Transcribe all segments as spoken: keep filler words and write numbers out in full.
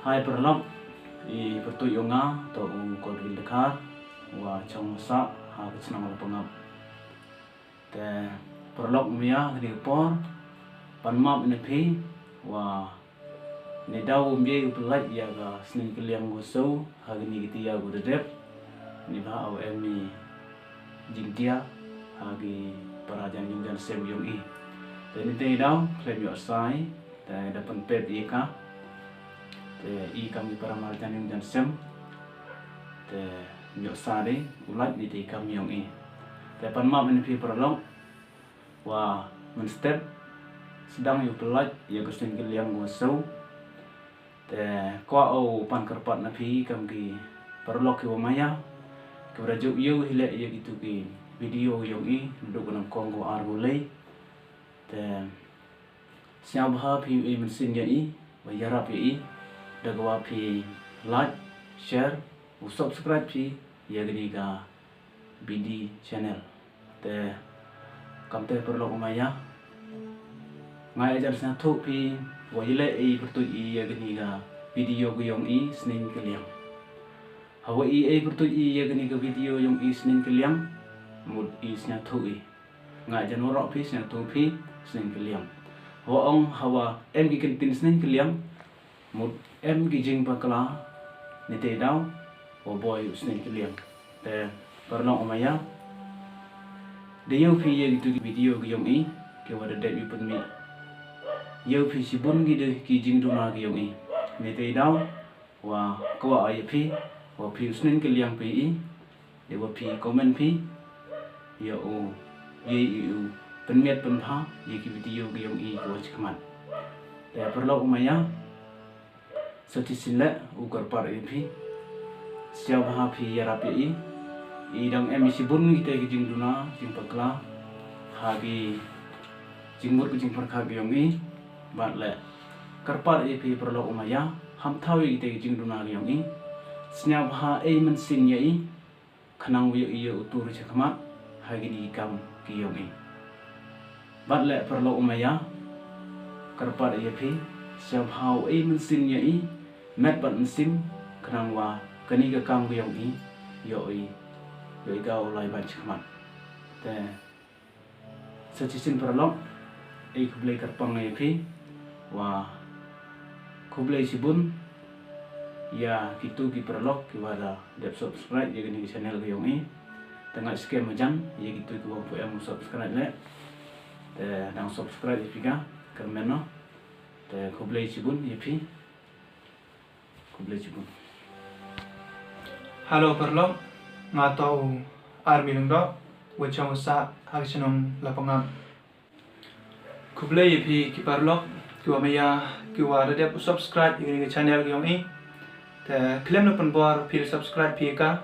Hai paralok, i pyrtuit yong nga toh u Godwin Dkhar, wa chong wa sah ha ka chnong Lapangap. Te paralok, maya kani ka por, pan map na phi, wa neidaw ym ye u pynlait ya ka Sneiñ Kylliang wa soo ha kani ka tiar wa dadep, neibhah wa em i jingtiar ha ki para jan yung jan sem yong i. Te neitei daw khlem yoh sa i, te da pynpep i ka. Te i kam ki para mar jan yung jan sem, te ym yoh sa de u lait neitei kam yong i. Te pan map na phi paralok, wa mynstep sdang yow pynlait ya ka Sneiñ Kylliang wa soo. Te kwah o u pan kyrpad na phi kam ki paralok ki wa maya, ki wa da jooh yoh hi leh ya kitu ki video yong i naduh ka nyngkong ka wa ar ka wa lei. Te sñiawbha phi u e mynsiem ya i, wa yarap ya i da ka wa phi like, share, u subscribe phi ya kani ka B D channel. Te kamte paralok wa maya, nga e jan sñiawthooh phi wa i leh i pyrtuit i ya kani ka video ka yong i Sneiñ Kylliang. Hawa i e pyrtuit i ya kani ka video yong i Sneiñ Kylliang, mut i sñiawthooh i. Nga e jan waroh phi sñiawthooh phi Sneiñ Kylliang. Hawa ong hawa em ki kyntien Sneiñ Kylliang, mut em ki jingbakla, neitei daw wa boi u Sneiñ Kylliang. Te paralok wa maya, da yoh phi ya kitu ki video ki yong i ki wa dadep yow pynmih, yoh phi chibun ki de ki jingduna ki yong i. Neitei daw wa kwah o ya phi wa phi u Sneiñ Kylliang phi i, de wa phi comment phi, yow u ye i u pynmiat pynbha ya ki video ki yong i ki wa chakhmat. Te paralok wa maya, sa chisien leh u kyrpad ya phi, sñiawbha phi yarap ya i. I dang em i chibun kitei ki jingduna jingbakla ha ki jingmut ki jingpyrkhat ki yong i. Bad leh kyrpad ya phi paralok wa maya, ham thaw ya kitei ki jingduna ki yong i. Sñiawbha e mynsiem ya i, khnang wa yoh i yoh u tur chakhmat ha kini ki kam ki yong i. Bad leh paralok wa maya, kyrpad ya phi, sñiawbha u e mynsiem ya i, met bad mynsiem, khnang wa kani ka kam ka yong i yoh i, yoh i ka u lai ban chakhmat. Te sa chisien paralok, e khublei kyrpang ya phi, wa khublei chibun ya kitu ki paralok ki wa dadep subscribe ya kani ka channel ka yong i. Te nga skhem majan ya kitu ki wa ym pu em u subscribe leh, te dang subscribe ya phi ka, kyrmen noh. Te khublei chibun ya phi. Khublei chibun. Hello paralok, nga toh u Army Lyngdoh, wa chong wa sah ha ka chnong Lapangap. Khublei ya phi ki paralok ki wa maya, ki wa dadep u subscribe ya kani ka channel ka yong i. Te khlem na pynbor phi subscribe phi ka,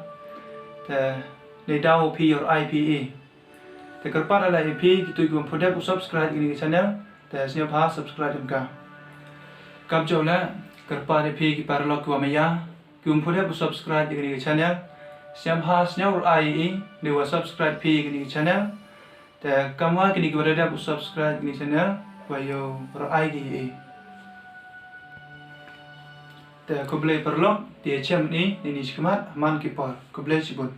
te neidaw phi yoh ai phi i. Te kyrpad leh ya phi kitu ki wa ym pu dep u subscribe ya kani ka channel, te sñiawbha subscribe em ka. Kamjooh leh kyrpad ya phi ki paralok ki wa maya, ki wa ym pu dep u subscribe ya kani ka channel, sñiawbha sñiaw ai i, de wa subscribe phi ya kani ka channel. Te kam wa kini ki wa dadep u subscribe ya kani ka channel, wa yow ai ki i. Te khublei paralok, te chem ni ni chakhmat man ki por. Khublei chibun.